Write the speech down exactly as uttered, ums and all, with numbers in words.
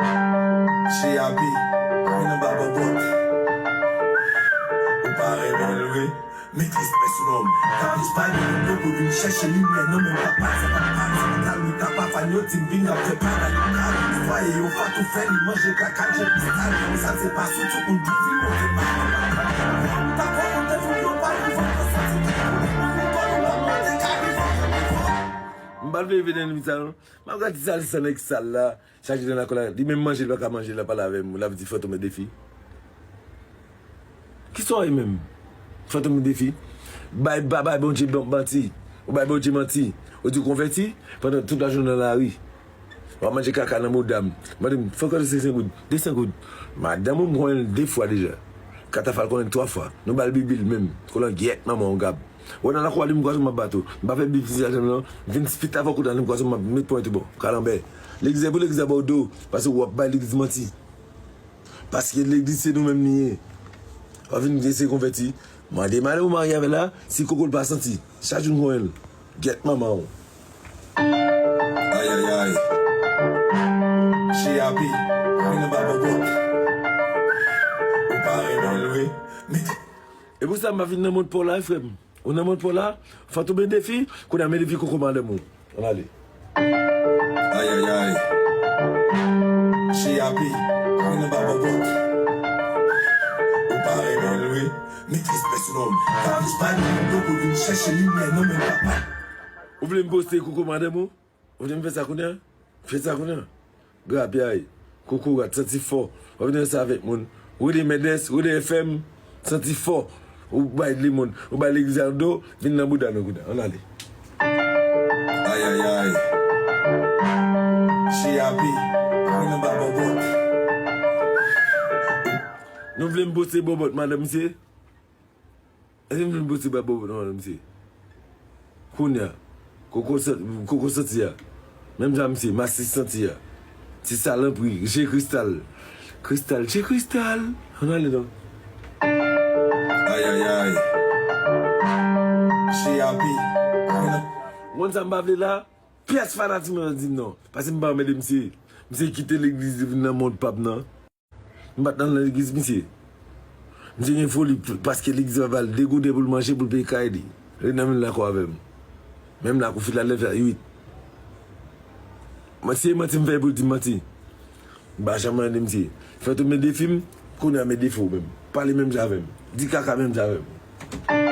J A P, mwen anba bòbòt. Ou pa renmen l vre? Met respè sou non m. Kapis pa gen moun yo pou vin chèche limyè nan men papa. Se pa pa ti tal wi tapa fan yo di m vin ap fè bagay yo kal. Swaye yo fatou fè li manje kaka je pistal. Sa se pa sou tout moun ki vin move pa. Ta konn te fout yo pa rive. M pa vle vin nan limit sa non. M ap gade ti sal sa nèg sal la. Chak jou nan lakòl la, li menm manje, li pa ka manje, l ap pale avè m, l ap di Fantom e defi. Kisa w ye menm? Fantom e defi. Bay, pa bay Bondye ban-, manti. Ou bay Bondye manti. Ou di w konvèti, pandan tout lajounen nan lari. W ap manje kaka nan mouda m. Mande m, fò w kòrije senk goud, de san goud. Madanm ou m konnen l de fwa deja. Katafal konnen l twa fwa. Nou ba l bibil menm. Kolangyèt manman w gab. Wè nan lakou a li m kwaze w m ap bat ou. M pa fè bif ti zaten non. Vin spit avè w kounye a li m kwaze w m ap met pwen tou bon. Kalanbè. Legliz e pou legliz a ba w do. Paske w ap bay legliz manti. Paske legliz se nou menm li ye. W ap vin eseye konvèti. Mande madanm ou marye avè l la, si koko l pa santi. Chak jou n konnen l. Gyèt manman w. Ayayay. J A P, mwen anba bòbòt. Ou pa renmen l vre? Mete E pou sa m pa vin nan mond pa w la, frè m. Ou nan mond pa w la, Fantom e defi, kounye a men defi koko madanm ou. Ann ale. Ayayay. J A P, mwen anba bòbòt. Ou pa renmen l vre? Met respè sou non m. Kapis pa gen moun yo pou vin chèche limyè nan men papa. Ou vle m poste koko madanm ou? Ou vle m fè sa kounye a? Fè sa kounye a. Grapyay, kokorat, santi fò. W ap vin sa avèk moun. Rele Mèdès, rele F M, santi fò. Ou bay lemonn, ou bay legliz a do, vin nan bouda nou kounye a. Ann ale. Ayayay. J A P, mwen anba bòbòt. Nou vle m poste bòbòt madanm misye? Èske m vin pote ba bòbòt nan men misye? Kounye a, koko san-, koko santi a. Menm jan misye, masis santi a. Ti salanpri, je kristal. Kristal, je kristal. Ann ale non. Ayayay. J A P. Konn sa m pa vle la? Pyès fanatik mwen di m non. Paske m pa anmède misye. Misye kite legliz li vin nan mond pa m nan. M pa t nan legliz misye. Misye gen foli p-, paske legliz pa ba l de gouden pou l manje, pou l peye kay li. Li nan menm lakou avè m. Menm lakou Filadèlfya uit. Mwen, si e manti m fè pou l di m manti. M pa janm mande misye. Fè tou men defi m, kounye a men defi w menm. Pale menm jan avè m. Di kaka menm jan avè m.